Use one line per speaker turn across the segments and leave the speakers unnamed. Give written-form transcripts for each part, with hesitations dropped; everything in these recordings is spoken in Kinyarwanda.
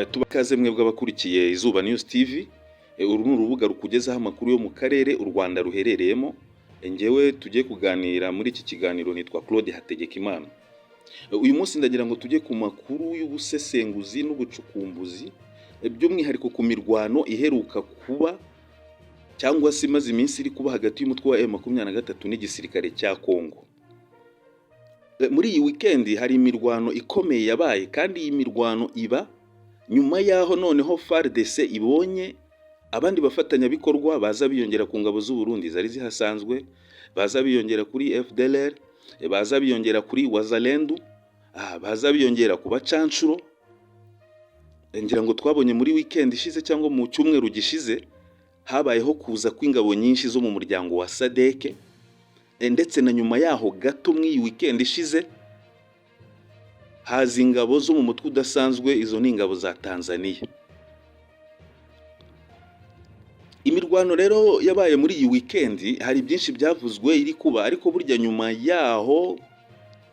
Tuba ikaze mwebwe abakurikiye Izuba News TV. Uru ni urubuga rukugezaho amakuru yo mu karere u Rwanda ruherereyemo. Njyewe tugiye kuganira muri iki kiganiro nitwa Claude Hategekimana. Uyu munsi ndagira ngo tujye ku makuru y'ubusesenguzi n'ubucukumbuzi, by'umwihariko ku mirwano iheruka kuba cyangwa se imaze iminsi iri kuba hagati y'umutwe wa M23 n'igisirikare cya Congo. Muri iyi weekend hari imirwano ikomeye yabaye, kandi iyi mirwano iba nyuma y'aho noneho FARDC ibonye abandi bafatanyabikorwa baza biyongera ku ngabo z'u Burundi zari zihasanzwe, baza biyongera kuri FDLR, baza biyongera kuri Wazalendo, baza biyongera ku bacanshuro. Ngira ngo twabonye muri weekend ishize cyangwa mu cyumweru gishize habayeho kuza kw'ingabo nyinshi zo mu muryango wa SADC, ndetse na nyuma yaho gato muri iyi weekend ishize haza ingabo zo mu mutwe udasanzwe, izo ni ingabo za Tanzania. Imirwano rero yabaye muri iyi weekend, hari byinshi byavuzwe iri kuba, ariko burya nyuma yaho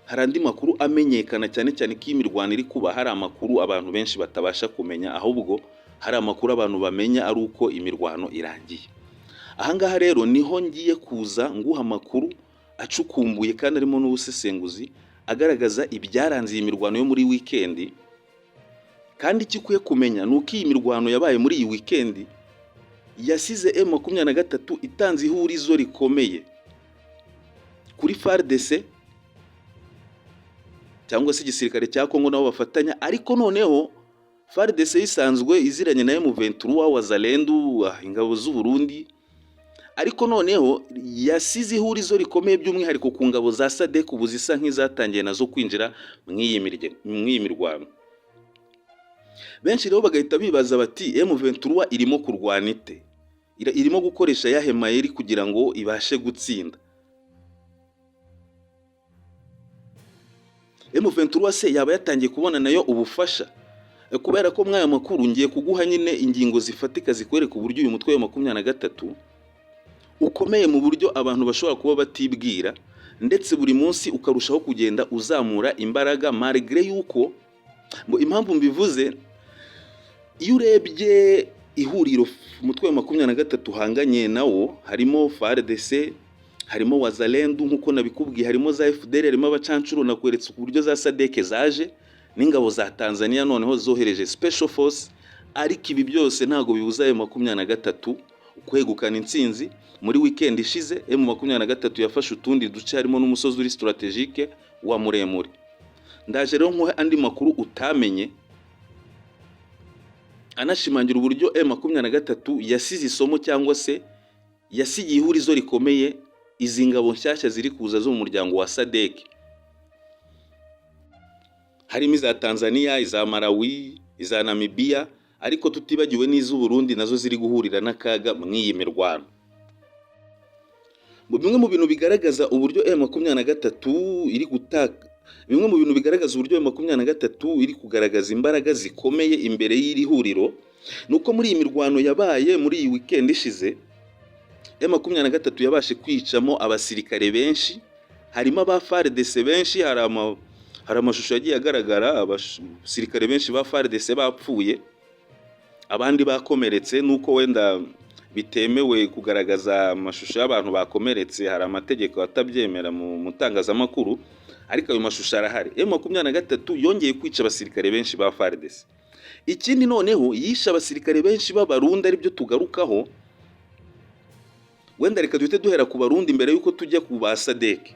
hari andi makuru amenyekana, cyane cyane ko iyi mirwano iri kuba hari amakuru abantu benshi batabasha kumenya, ahubwo hari amakuru abantu bamenya ari uko imirwano irangiye. Ahangaha rero niho ngiye kuza nguha amakuru acukumbuye kandi arimo n'ubusesenguzi, agaragaza ibyaranze iyi mirwano yo muri weekend. Kandi icyo ukwiye kumenya ni uko iyi mirwano yabaye muri iyi weekend yasize M23 itanze ihurizo rikomeye kuri FARDC cyangwa se igisirikare cya Congo nabo bafatanya, ariko noneho FARDC isanzwe iziranye na M23, Wazalendo, ingabo z'u Burundi, ariko noneho yasize ihurizo rikomeye by'umwihariko ku ngabo za SADC, ubu zisa nk'izatangiye nazo kwinjira mw'iyi mirwano. Benshi rero bagahita bibaza bati: "M23 irimo kurwana ite? Irimo gukoresha ayahe mayeri kugira ngo ibashe gutsinda? M23 se yaba yatangiye kubona nayo ubufasha?" Kubera ko mw'aya makuru ngiye kuguha nyine ingingo zifatika zikwereka uburyo uyu mutwe wa 23 ukomeye mu buryo abantu bashobora kuba batibwira, ndetse buri munsi ukarushaho kugenda uzamura imbaraga, malgré yuko ngo impamvu mbivuze, iyo urebye ihuriro umutwe wa 23 uhanganye nawo, harimo FARDC, harimo Wazalendo nk'uko nabikubwiye, harimo za FDLR, harimo abacancuro, nakweretse uburyo za SADC zaje n'ingabo za Tanzania noneho zohereje special force. Ariko ibi byose ntabwo bibuza ayo 23 kwegukana intsinzi. Muri weekend ishize M23 yafashe utundi duce, harimo n'umusozi uri stratégique wa Muremure. Ndaje rero nkuhe andi makuru utamenye anashimangira uburyo M23 yasize isomo cyangwa se yasigiye ihurizo rikomeye izi ngabo nshyashya ziri kuza zo mu muryango wa SADC, harimo iza Tanzania, iza Malawi, iza Namibia, ariko tutibagiwe n'iz'u Burundi nazo ziri guhurira n'akaga mw'iyi mirwano. Bimwe mu bintu bigaragaza uburyo M23 iri gutaka, bimwe mu bintu bigaragaza uburyo M23 iri kugaragaza imbaraga zikomeye imbere y'iri huriro, ni uko muri iyi mirwano yabaye muri iyi weekend ishize, M23 yabashe kwicamo abasirikare benshi, harimo aba FARDC benshi. Hari amashusho yagiye agaragara abasirikare benshi ba FARDC bapfuye, abandi bakomeretse. Nuko wenda bitemewe kugaragaza amashusho y'abantu bakomeretse, hari amategeko atabyemera mu mutangazamakuru, ariko ayo mashusho arahari. M23 yongeye kwica abasirikare benshi ba FARDC. Ikindi noneho, yishe abasirikare benshi b'Abarundi, aribyo tugarukaho. Wenda reka duhite duhera ku Barundi mbere y'uko tujya ku ba SADC.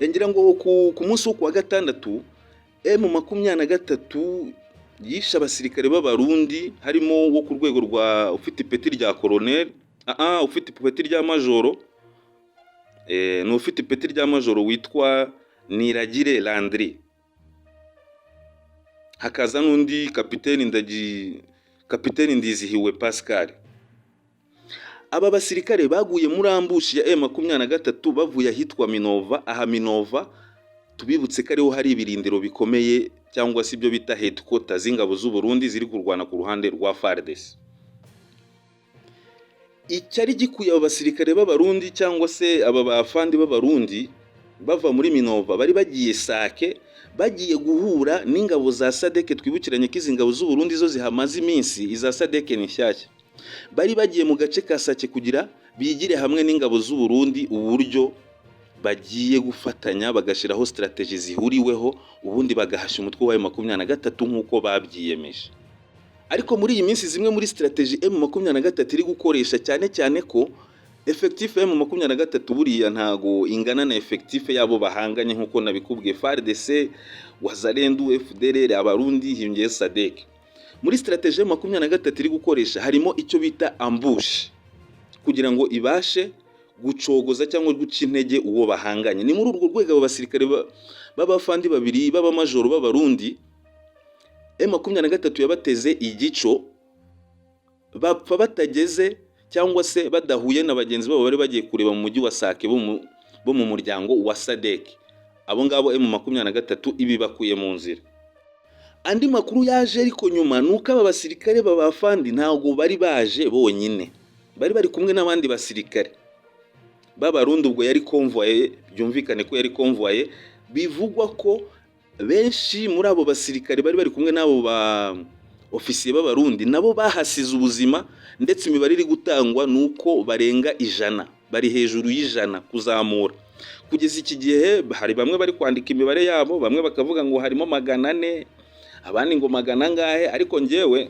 Ngira ngo ku munsi wo kuwa gatandatu, M23 yishe abasirikare b'Abarundi, harimo wo ku rwego rwa ufite ipeti rya koroneri, ufite ipeti rya majoro, ni ufite ipeti rya majoro witwa Niragire Landry, hakaza n'undi kapiteni Ndagi, kapiteni Ndizihiwe Pascal. Aba basirikare baguye muri ambush ya M23 bavuye ahitwa Minova. Aha Minova, tubibutse ko ariho hari ibirindiro bikomeye cyangwa se ibyo bita headquarters z'ingabo z'u Burundi ziri kurwana ku ruhande rwa FARDC. Icyari gikuye aba basirikare b'Abarundi cyangwa se aba bafandi b'Abarundi Bava muri Minova bari bagiye Sake, bagiye guhura n'ingabo za SADC. Twibukiranye ko izi ngabo z'u Burundi zo zihamaze iminsi, iza SADC ni nshyashya. Bari bagiye mu gace ka Sake kugira bigire hamwe n'ingabo z'u Burundi uburyo bagiye gufatanya, bagashyiraho stratégie zihuriweho, ubundi bagahashya umutwe wa M23 nk'uko babyiyemeje. Ariko muri iyi minsi, zimwe muri stratégie M23 iri gukoresha, cyane cyane ko effectif M23 buriya ntago ingana na effectif yabo bahanganye, nk'uko nabikubwiye, FARDC, Wazalendo, FDLR, Abarundi, hiyongeyeho SADC. Muri stratégie M23 iri gukoresha harimo icyo bita ambush, kugira ngo ibashe gucogoza cyangwa guca intege uwo bahanganye. Ni muri urwo rwego abo basirikare b'abafandi babiri b'abamajoro b'Abarundi M23 yabateze igico, bapfa batageze cyangwa se badahuye na bagenzi babo bari bagiye kureba mu mujyi wa Sake bo mu muryango wa SADC. Abo ngabo M23 ibi bakuye mu nzira. Andi makuru yaje ariko nyuma ni uko aba basirikare b'abafandi ntabwo bari baje bonyine, bari bari kumwe n'abandi basirikare b'Abarundi. Ubwo yari convoy, byumvikane ko yari convoy. Bivugwa ko benshi muri abo basirikare bari bari kumwe n'abo ba ofisiye b'Abarundi nabo bahasize ubuzima, ndetse imibare iri gutangwa ni uko barenga 100, bari hejuru y'100 kuzamura. Kugeza iki gihe hari bamwe bari kwandika imibare yabo, bamwe bakavuga ngo harimo 400, abandi ngo magana angahe. Ariko njyewe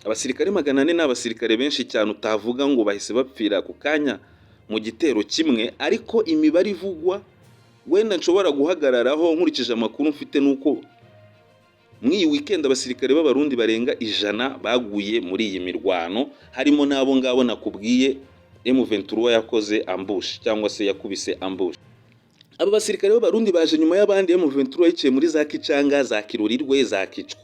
abasirikare 400 ni abasirikare benshi cyane, utavuga ngo bahise bapfira ku kanya mu gitero kimwe. Ariko imibare ivugwa wenda nshobora guhagararaho nkurikije amakuru mfite nuko muri iyi weekend abasirikare b'Abarundi barenga 100 baguye muri iyi mirwano, harimo n'abo ngabo nakubwiye M23 yakoze ambush cyangwa se yakubise ambush. Aba basirikare b'Abarundi baje nyuma y'abandi M23 yiciye muri za Kicanga, za Kirurirwe, za Kicwa.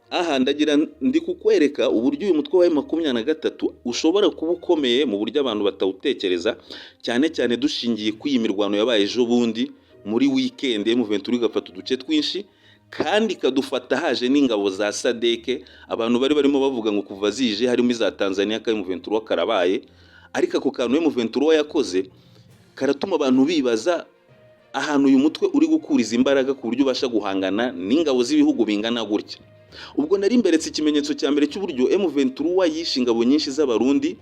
Aha ndagira ndi kukwereka uburyo uyu mutwe wa M23 ushobora kuba ukomeye mu buryo abantu batawutekereza, cyane cyane dushingiye ku iyi mirwano yabaye ejo bundi muri weekend, M23 igafata uduce twinshi kandi ikadufata haje n'ingabo za SADC. Abantu bari barimo bavuga ngo kuva zije harimo iza Tanzania ka M23 karabaye, ariko ako kantu M23 yakoze karatuma abantu bibaza ahantu uyu mutwe uri gukuriza imbaraga ku buryo ubasha guhangana n'ingabo z'ibihugu bingana gutya. Ubwo nari mberetse ikimenyetso cya mbere cy'uburyo M23 yishe ingabo nyinshi z'Abarundi.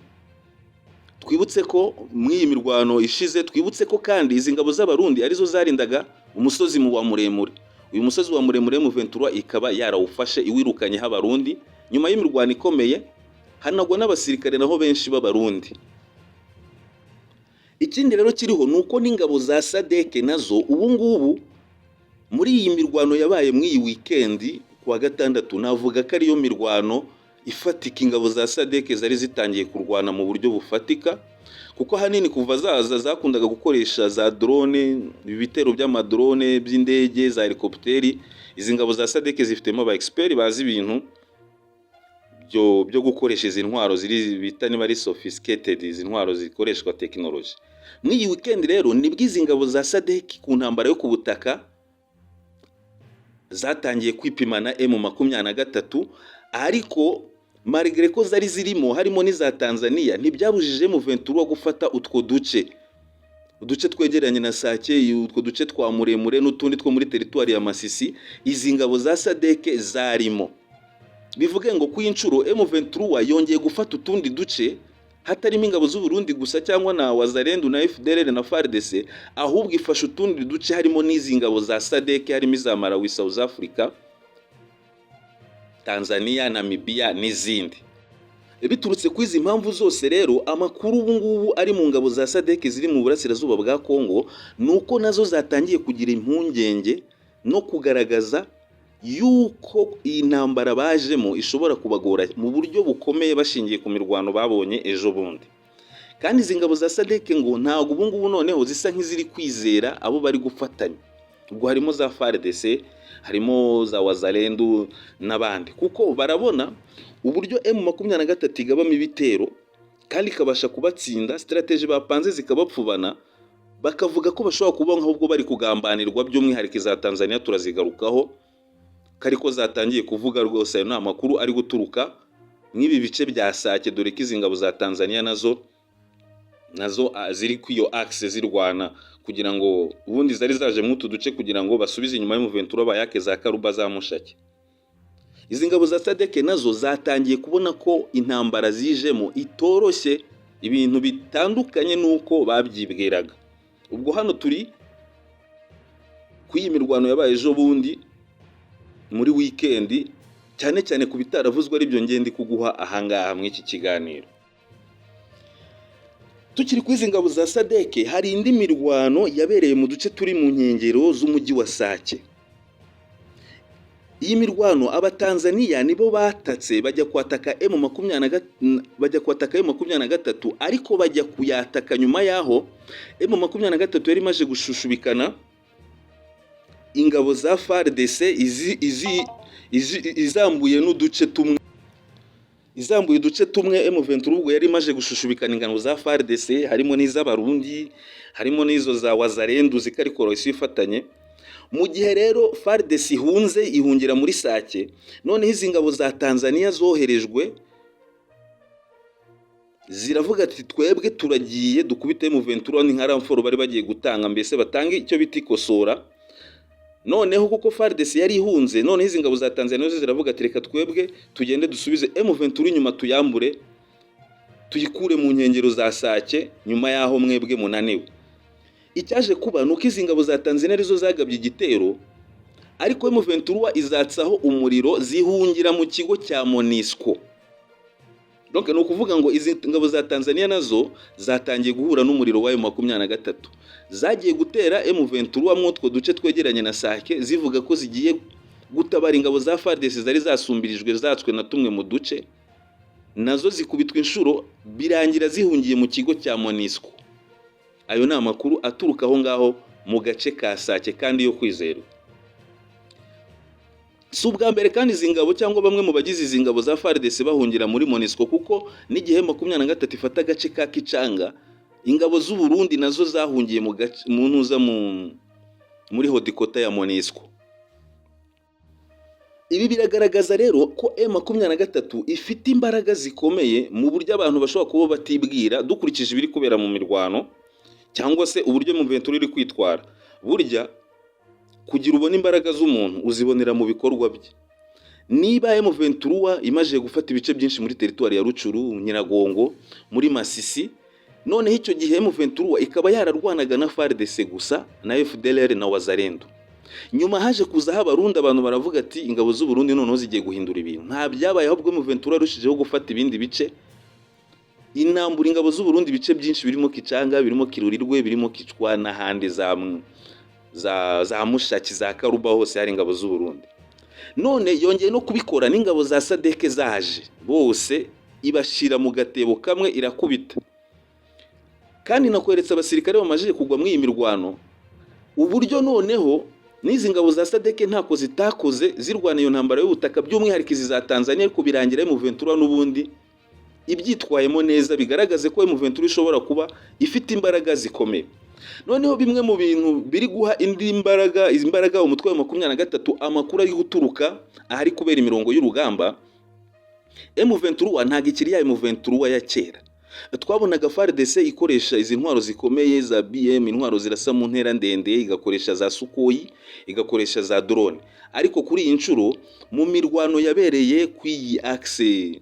Twibutse ko muri iyi mirwano ishize, twibutse ko kandi izi ngabo z'Abarundi arizo zarindaga umusozi wa Muremure. Uyu musozi wa Muremure M23 ikaba yarawufashe iwirukanyeho Abarundi nyuma y'imirwano ikomeye, hanagwa n'abasirikare naho benshi b'Abarundi. Ikindi rero kiriho ni uko n'ingabo za SADC nazo ubu ngubu muri iyi mirwano yabaye muri iyi weekend ku wa gatandatu, navuga ko ariyo mirwano ifatika ingabo za SADC zari zitangiye kurwana mu buryo bufatika, kuko ahanini kuva zaza zakundaga gukoresha za drone, ibitero by'amadrone, by'indege za helicopteri. Izi ngabo za SADC zifitemo aba expert bazi ibintu byo gukoresha izi ntwaro ziri bita niba ari sophisticated, izi ntwaro zikoreshwa tekinoloji. Muri iyi weekend rero nibwo izi ngabo za SADC ku ntambara yo ku butaka zatangiye kwipimana M23. Ariko malgré ko zari zirimo, harimo n'iza Tanzania, ntibyabujije M23 gufata utwo duce, uduce twegeranye na Sake, utwo duce twa Muremure n'utundi two muri teritwari ya Masisi izi ngabo za SADC zarimo. Bivuge ngo ku inshuro M23 yongeye gufata utundi duce hatarimo ingabo z'u Burundi gusa cyangwa na Wazalendo na FDLR na FARDC, ahubwo ifashe utundi duce harimo n'izi ngabo za SADC, harimo iza Malawi, South Africa, Tanzania, Namibia n'izindi. Biturutse kuri izi mpamvu zose rero, amakuru ubu ngubu ari mu ngabo za SADC ziri mu burasirazuba bwa Congo ni uko nazo zatangiye kugira impungenge no kugaragaza yuko iyi ntambara bajemo ishobora kubagora mu buryo bukomeye, bashingiye ku mirwano babonye ejo bundi. Kandi izi ngabo za SADC ngo ntabwo ubu ngubu noneho zisa nk'iziri kwizera abo bari gufatanya. Ubwo harimo za FARDC, harimo za Wazalendo n'abandi, kuko barabona uburyo M23 igabamo ibitero kandi ikabasha kubatsinda, stratégie bapanze zikabapfubana, bakavuga ko bashobora kuba nk'ubwo bari kugambanirwa. By'umwihariko iza Tanzania turazigarukaho ko ariko zatangiye kuvuga rwose. Ayo ni amakuru ari guturuka mw'ibi bice bya Sake, dore ko izi ngabo za Tanzania nazo ziri ku iyo axe zirwana Kugira ngo ubundi zari zaje muri utu duce kugira ngo basubize inyuma y'M23, bayake za Karuba, za Mushake. Izi ngabo za SADC nazo zatangiye kubona ko intambara zijemo itoroshye, ibintu bitandukanye n'uko babyibwiraga. Ubwo hano turi ku iyi mirwano yabaye ejo bundi muri wikendi, cyane cyane ku bitaravuzwe, aribyo ngende kuguha ahangaha muri iki kiganiro. Tukiri kuri izi ngabo za SADC, hari indi mirwano yabereye mu duce turi mu nkengero z'umujyi wa Sake. Iyi mirwano, Abatanzaniya nibo batatse, bajya kwataka M23, ariko bajya kuyataka nyuma y'aho M23 yari imaze gushushubikana ingabo za FARDC, izi izambuye n'uduce tumwe, izambuye uduce tumwe. M23 ubwo yari imaze gushushubikana ingabo za FARDC, harimo n'iz'Abarundi, harimo n'izo za Wazalendo zikari coalition ifatanye. Mu gihe rero FARDC ihunze, ihungira muri Sake, noneho izi ngabo za Tanzania zoherejwe ziravuga ati: "Twebwe turagiye dukubite M23." Ni nka renfort bari bagiye gutanga, mbese batange icyo bita ikosora. Noneho kuko FARDC yari ihunze, noneho izi ngabo za Tanzania zo ziravuga ati: "Reka twebwe tugende dusubize M23 inyuma, tuyambure, tuyikure mu nkengero za Sake nyuma y'aho mwebwe munaniwe." Icyaje kuba ni uko izi ngabo za Tanzania arizo zagabye igitero, ariko M23 izatsaho umuriro, zihungira mu kigo cya MONUSCO. Donc ni ukuvuga ngo izi ngabo za Tanzania nazo zatangiye guhura n'umuriro w'ayo 23. Zagiye gutera M23 muri utwo duce twegeranye na Sake, zivuga ko zigiye gutabara ingabo za FARDC zari zasumbirijwe, zatswe na tumwe mu duce, nazo zikubitwa inshuro, birangira zihungiye mu kigo cya MONUSCO. Ayo ni amakuru aturuka aho ngaho mu gace ka Sake kandi yo kwizerwa. Si ubwa mbere kandi izi ngabo cyangwa bamwe mu bagize izi ngabo za FARDC bahungira muri MONUSCO, kuko n'igihe 23 ifata agace ka Kicanga, ingabo z'u Burundi nazo zahungiye mu gace mu ntuza mu muri headquarter ya MONUSCO. Ibi biragaragaza rero ko M23 ifite imbaraga zikomeye mu buryo abantu bashobora kuba batibwira, dukurikije ibiri kubera mu mirwano cyangwa se uburyo M23 iri kwitwara. Burya kugira ubone imbaraga z'umuntu, uzibonera mu bikorwa bye. Niba M23 imaze gufata ibice byinshi muri teritwari ya Rutshuru, Nyiragongo, muri Masisi, noneho icyo gihe M23 ikaba yararwanaga na FARDC gusa na FDLR na Wazalendo, nyuma haje kuzaho Abarundi, abantu baravuga ati: "Ingabo z'u Burundi noneho zigiye guhindura ibintu." Nta byabaye, ahubwo M23 yarushijeho gufata ibindi bice, inambura ingabo z'u Burundi ibice byinshi birimo Kicanga, birimo Kirurirwe, birimo Kicwa n'ahandi za Mushaki, za Karuba, hose hari ingabo z'u Burundi. None yongeye no kubikora n'ingabo za SADC zaje, bose ibashira mu gatebo kamwe, irakubita. Kandi nakweretse abasirikare bamajije kugwa muri iyi mirwano, uburyo noneho n'izi ngabo za SADC ntako zitakoze zirwana iyo ntambara y'ubutaka, by'umwihariko izi za Tanzania, ariko birangira M23 n'ubundi ibyitwayemo neza, bigaragaze ko M23 ishobora kuba ifite imbaraga zikomeye. Noneho bimwe mu bintu biri guha indi mbaraga, izi mbaraga umutwe wa 23, amakuru ari guturuka ahari kubera imirongo y'urugamba, M23 ntabwo ikiri ya M23 ya kera. Twabonaga FARDC ikoresha izi ntwaro zikomeye za BM, intwaro zirasa mu ntera ndende, igakoresha za Sukhoi, igakoresha za drone, ariko kuri iyi nshuro mu mirwano yabereye ku iyi axe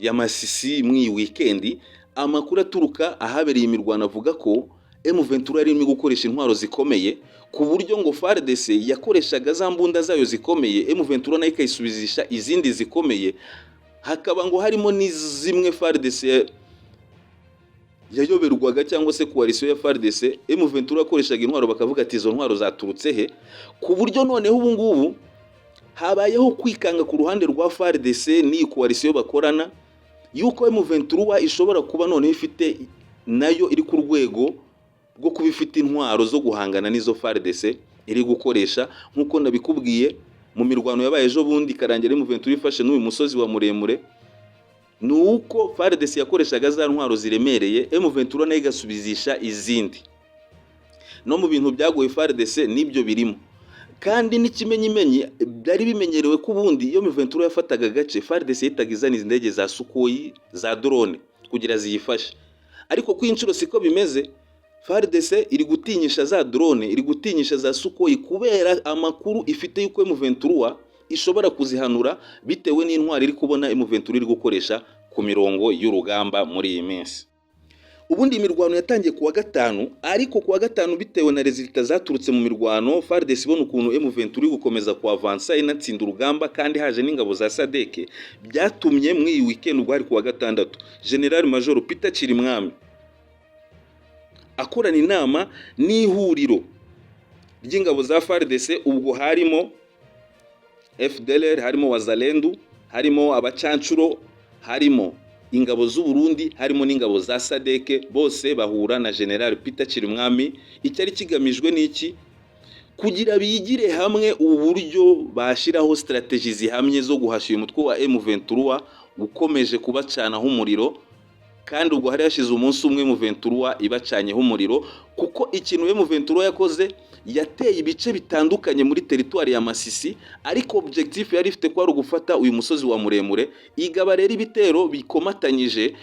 ya Masisi mu iyi weekend, amakuru aturuka ahabereye imirwano avuga ko M23 yari irimo gukoresha intwaro zikomeye, ku buryo ngo FARDC yakoreshaga za mbunda zayo zikomeye, M23 nayo ikayisubizisha izindi zikomeye, hakaba ngo harimo n'izimwe FARDC yayoberwaga cyangwa se coalition ya FARDC. M23 yakoreshaga intwaro bakavuga ati: "Izo ntwaro zaturutse he?" Ku buryo noneho ubu ngubu habayeho kwikanga ku ruhande rwa FARDC n'iyi coalition bakorana, yuko M23 ishobora kuba noneho ifite nayo iri ku rwego rwo kuba ifite intwaro zo guhangana n'izo FARDC iri gukoresha. Nk'uko nabikubwiye, mu mirwano yabaye ejo bundi ikarangira M23 ifashe n'uyu musozi wa muremure, ni uko FARDC yakoreshaga za ntwaro ziremereye, M23 nayo igasubizisha izindi. No mu bintu byagoye FARDC nibyo birimo. Kandi n'ikimenyimenyi, byari bimenyerewe ko ubundi iyo M23 yafataga agace, FARDC yahitaga izana izi ndege za Sukhoi, za drone, kugira ziyifashe, ariko ku inshuro siko bimeze. FARDC iri gutinyisha za drone, iri gutinyisha za Sukhoi, kubera amakuru ifite yuko M23 ishobora kuzihanura, bitewe n'intwari iri kubona M23 iri gukoresha ku mirongo y'urugamba muri iyi minsi. Ubundi imirwano yatangiye kuwa gatanu, ariko kuwa gatanu, bitewe na résultats zaturutse mu mirwano, FARDC ibona ukuntu M23 iri gukomeza kuavansa, inatsinda urugamba, kandi haje n'ingabo za SADC, byatumye muri iyi weekend, ubwo hari kuwa gatandatu, General Major Peter Chirimwami akorana inama n'ihuriro ry'ingabo za FARDC. Ubwo harimo FDLR, harimo Wazalendo, harimo abacancuro, harimo ingabo z'u Burundi, harimo n'ingabo za SADC, bose bahura na General Peter Chirimwami. Icyari kigamijwe n'iki? Kugira bigire hamwe uburyo bashyiraho stratégies zihamye zo guhashya uyu mutwe wa M23 ukomeje kubacanaho umuriro. Kandi ubwo hari hashize umunsi umwe M23 ibacanyeho umuriro, kuko ikintu M23 yakoze, yateye ibice bitandukanye muri teritwari ya Masisi, ariko objectif yari ifite ko ari ugufata uyu musozi wa Muremure. Igaba rero ibitero bikomatanyije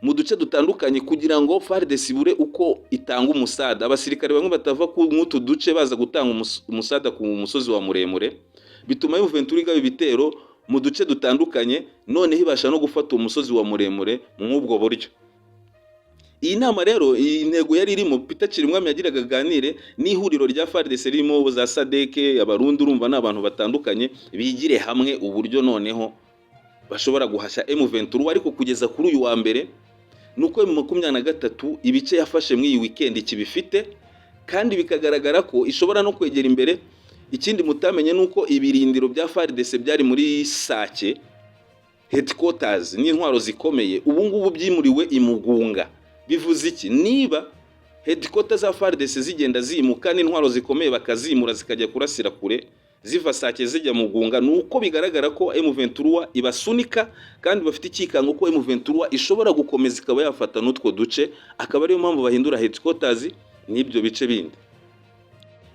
mu duce dutandukanye kugira ngo FARDC ibure uko itanga umusada, abasirikare bamwe batava ku mw'utu duce baza gutanga umusada ku musozi wa Muremure. Bituma M23 igaba ibitero mu duce dutandukanye, noneho ibasha no gufata umusozi wa Muremure mw'ubwo buryo. Iyi nama rero, iyi ntego yari irimo, Peter Chirimwami yagiraga aganire n'ihuriro rya FARDC ririmo za SADC, Abarundi, urumva ni abantu batandukanye, bigire hamwe uburyo noneho bashobora guhashya M23. Ariko kugeza kuri uyu wa mbere, nuko M23 ibice yafashe muri iyi weekend kibifite, kandi bikagaragara ko ishobora no kwegera imbere. Ikindi mutamenye nuko ibirindiro bya FARDC byari muri Sake headquarters n'intwaro zikomeye, ubu ngubu byimuriwe i Mugunga. Bivuze iki? Niba headquarters za FARDC zigenda zimuka n'intwaro zikomeye bakazimura, zikajya kurasira kure, ziva Sake zijya Mugunga, ni uko bigaragara ko M23 ibasunika, kandi bafite ikikango ko M23 ishobora gukomeza ikaba yafata n'utwo duce, akaba ariyo mpamvu bahindura headquarters n'ibyo bice bindi.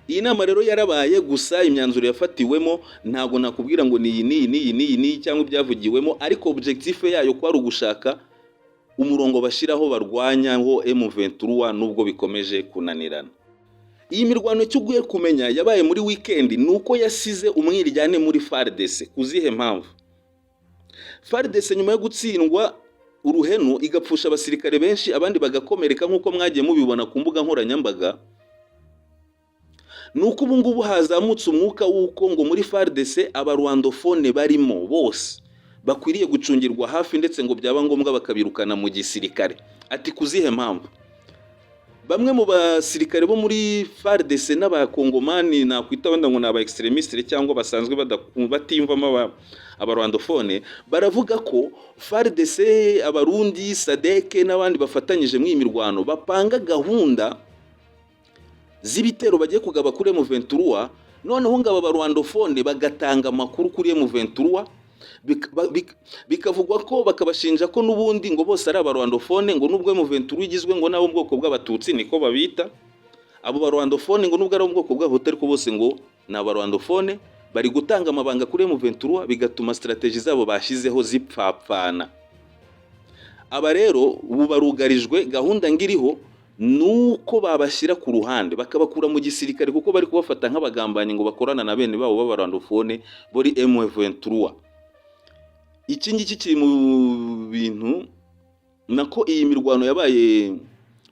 Iyi nama rero yarabaye, gusa imyanzuro yafatiwemo ntabwo nakubwira ngo ni iyi n'iyi n'iyi n'iyi n'iyi cyangwa ibyavugiwemo, ariko objectif yayo ko ari ugushaka umurongo bashyiraho barwanyaho M23 nubwo bikomeje kunanirana. Iyi mirwano, icyo ugiye kumenya yabaye muri weekend, ni uko yasize umwiryane muri FARDC. Ku zihe mpamvu? FARDC nyuma yo gutsindwa uruhenu, igapfusha abasirikare benshi, abandi bagakomereka, nk'uko mwagiye mubibona ku mbuga nkoranyambaga, ni uko ubu ngubu hazamutse umwuka w'uko ngo muri FARDC abarwandophone barimo bose bakwiriye gucungirwa hafi, ndetse ngo byaba ngombwa bakabirukana mu gisirikare. Ati ku zihe mpamvu? Bamwe mu basirikare bo muri FARDC n'abakongomani nakwita wenda ngo ni aba extrémistes cyangwa basanzwe batiyumvamo abarwandophone, baravuga ko FARDC, Abarundi, SADC n'abandi bafatanyije muri iyi mirwano bapanga gahunda z'ibitero bagiye kugaba kuri M23, noneho ngo aba barwandophone bagatanga amakuru kuri M23. Bikavugwa ko bakabashinja ko n'ubundi ngo bose ari abarwandophone, ngo nubwo M23 igizwe ngo n'abo mu bwoko bw'Abatutsi, niko babita abo barwandophone, ngo nubwo ari abo mu bwoko bw'Abahutu, ariko bose ngo ni abarwandophone, bari gutanga amabanga kuri M23, bigatuma stratégie zabo bashyizeho zipfapfana. Aba rero ubu barugarijwe. Gahunda ngiriho nuko babashyira ku ruhande, bakabakura mu gisirikare, kuko bari kubafata nk'abagambanyi ngo bakorana na bene babo b'abarwandophone bori M23. Iki ngiki kiri mu bintu nako iyi mirwano yabaye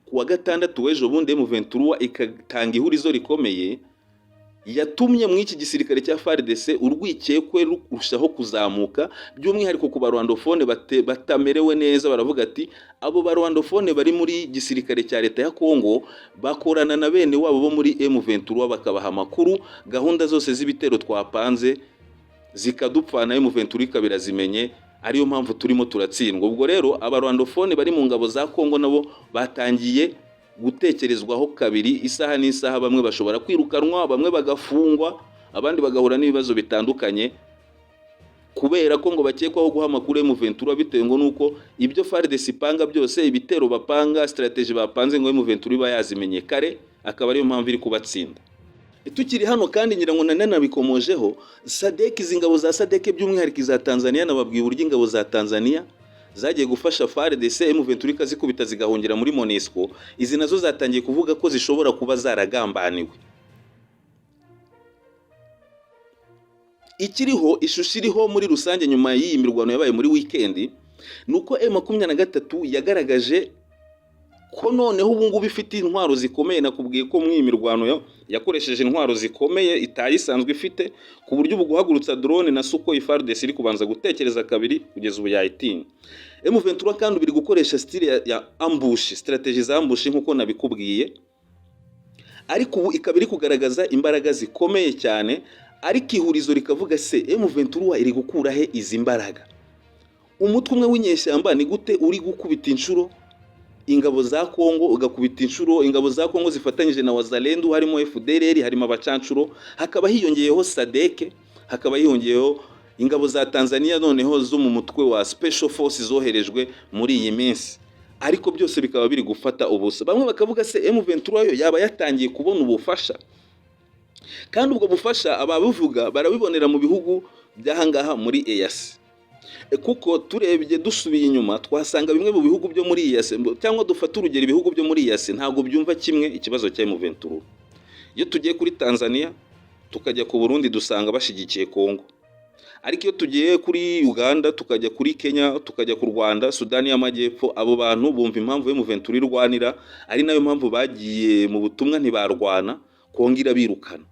ku wa gatandatu w'ejo bundi, M23 igatanga ihurizo rikomeye, yatumye mu iki gisirikare cya FARDC urwikekwe rurushaho kuzamuka, by'umwihariko ku barwandophone batamerewe neza. Baravuga ati abo barwandophone bari muri gisirikare cya leta ya Kongo bakorana na bene wabo bo muri M23, bakabaha amakuru, gahunda zose z'ibitero twapanze zikadupfana, M23 ikaba irazimenye, ariyo mpamvu turimo turatsindwa. Ubwo rero abarwandophone bari mu ngabo za Kongo nabo batangiye gutekerezwaho kabiri. Isaha n'isaha bamwe bashobora kwirukanwa, bamwe bagafungwa, abandi bagahura n'ibibazo bitandukanye, kubera ko ngo bakekwaho guha amakuru M23, bitewe ngo nuko ibyo FARDC ipanga byose, ibitero bapanga, stratégie bapanze, ngo M23 iba yazimenye kare, akaba ariyo mpamvu iri kubatsinda. Tukiri hano kandi, ngira ngo nanabikomojeho, SADC, izi ngabo za SADC, by'umwihariko iza Tanzania, nababwiye uburyo ingabo za Tanzania Zagiye gufasha FARDC, M23 ikazikubita zigahungira muri MONUSCO. Izi nazo zatangiye kuvuga ko zishobora kuba zaragambaniwe. Ikiriho, ishusho iriho muri rusange nyuma y'iyi mirwano yabaye muri weekend, ni uko M23 yagaragaje ko noneho ubu ngubu ifite intwaro zikomeye. Nakubwiye ko muri iyi mirwano yakoresheje intwaro zikomeye itari isanzwe ifite, ku buryo ubu guhagurutsa drone na Sukhoi FARDC iri kubanza gutekereza kabiri, kugeza ubu yayitinya. M23 kandi biri gukoresha style ya ambush, strategy za ambush nkuko nabikubwiye, ariko ubu ikaba iri kugaragaza imbaraga zikomeye cyane. Ariko ihurizo rikavuga: se M23 iri gukura he izi mbaraga? Umutwe umwe w'inyeshyamba ni gute uri gukubita inshuro ingabo za Kongo, ugakubita inshuro ingabo za Kongo zifatanyije na Wazalendo, harimo FDLR, harimo abacancuro, hakaba hiyongeyeho SADC, hakaba hiyongeyeho ingabo za Tanzania noneho zo mu mutwe wa Special Force zoherejwe muri iyi minsi, ariko byose bikaba biri gufata ubusa? Bamwe bakavuga: se M23 yo yaba yatangiye kubona ubufasha? Kandi ubwo bufasha ababivuga barabibonera mu bihugu by'ahangaha muri EAC. Kuko turebye dusubiye inyuma, twasanga bimwe mu bihugu byo muri EAC, cyangwa dufate urugero ibihugu byo muri EAC, ntabwo byumva kimwe ikibazo cya M23. Iyo tugiye kuri Tanzania, tukajya ku Burundi, dusanga bashyigikiye Kongo. Ariko iyo tugiye kuri Uganda, tukajya kuri Kenya, tukajya ku Rwanda, Sudani y'Amajyepfo, abo bantu bumva impamvu M23 irwanira, ari nayo mpamvu bagiye mu butumwa ntibarwana, Kongo irabirukana.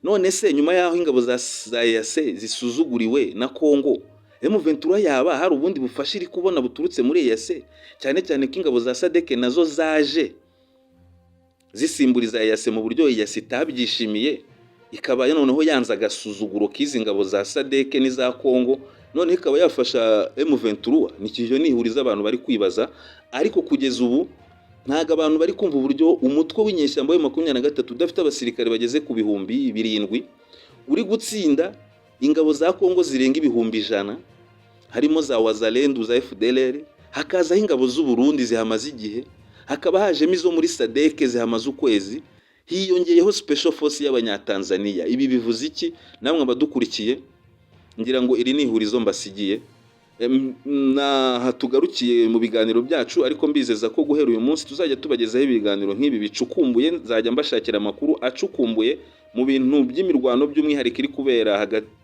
None se nyuma y'aho ingabo za EAC zisuzuguriwe na Kongo, M23 yaba hari ubundi bufasha iri kubona buturutse muri EAC, cyane cyane ko ingabo za SADC nazo zaje zisimburiza EAC mu buryo EAC itabyishimiye, ikaba noneho yanze agasuzuguro k'izi ngabo za SADC n'iza Kongo, noneho ikaba yafasha M23? Ni nihuriza abantu bari kwibaza. Ariko kugeza ubu ntabwo abantu bari kumva uburyo umutwe w'inyeshyamba wa 23 udafite abasirikare bageze ku 7000 uri gutsinda ingabo za Kongo zirenga 100,000, harimo za Wazalendo, za FDLR, hakazaho ingabo z'u Burundi zihamaze igihe, hakaba hajemo izo muri SADC zihamaze ukwezi, hiyongeyeho Special Force y'Abanyatanzania. Ibi bivuze iki? Namwe abadukurikiye, ngira ngo iri ni ihurizo mbasigiye. Naha tugarukiye mu biganiro byacu, ariko mbizeza ko guhera uyu munsi tuzajya tubagezaho ibiganiro nk'ibi bicukumbuye. Nzajya mbashakira amakuru acukumbuye mu bintu by'imirwano, by'umwihariko iri kubera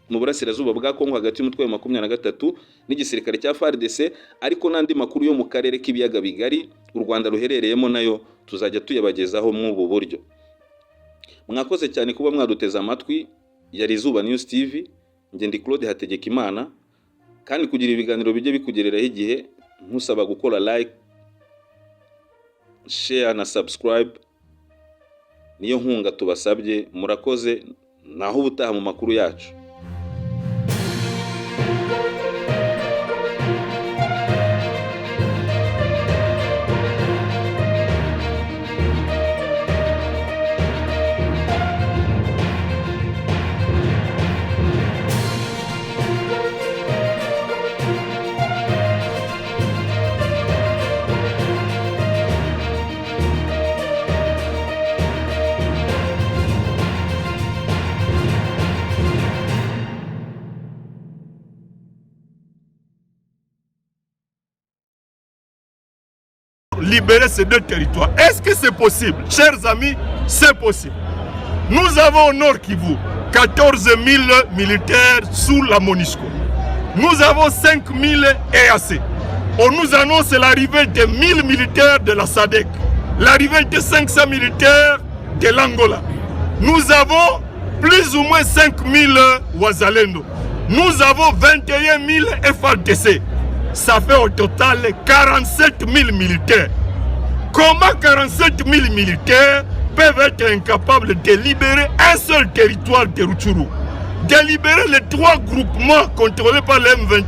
mu burasirazuba bwa Kongo hagati y'umutwe wa 23 n'igisirikare cya FARDC, ariko n'andi makuru yo mu karere k'ibiyaga bigari u Rwanda ruherereyemo nayo tuzajya tuyabagezaho mw'ubu buryo. Mwakoze cyane kuba mwaduteze amatwi. Yari Izuba News TV, njye ndi Claude Hategekimana. Kandi kugira ibiganiro bijye bikugereraho igihe, nkusaba gukora like, share na subscribe, niyo nkunga tubasabye. Murakoze, naho ubutaha mu makuru yacu.
Libérer ces deux territoires. Est-ce que c'est possible? Chers amis, c'est possible. Nous avons au Nord Kivu 14 000 militaires sous la MONUSCO. Nous avons 5 000 EAC. On nous annonce l'arrivée de 1000 militaires de la SADC, l'arrivée de 500 militaires de l'Angola. Nous avons plus ou moins 5 000 Wazalendo. Nous avons 21 000 FARDC. Ça fait au total 47 000 militaires. Comment 47 000 militaires peuvent être incapables de libérer un seul territoire de Rutshuru, de libérer les trois groupements contrôlés par le M23?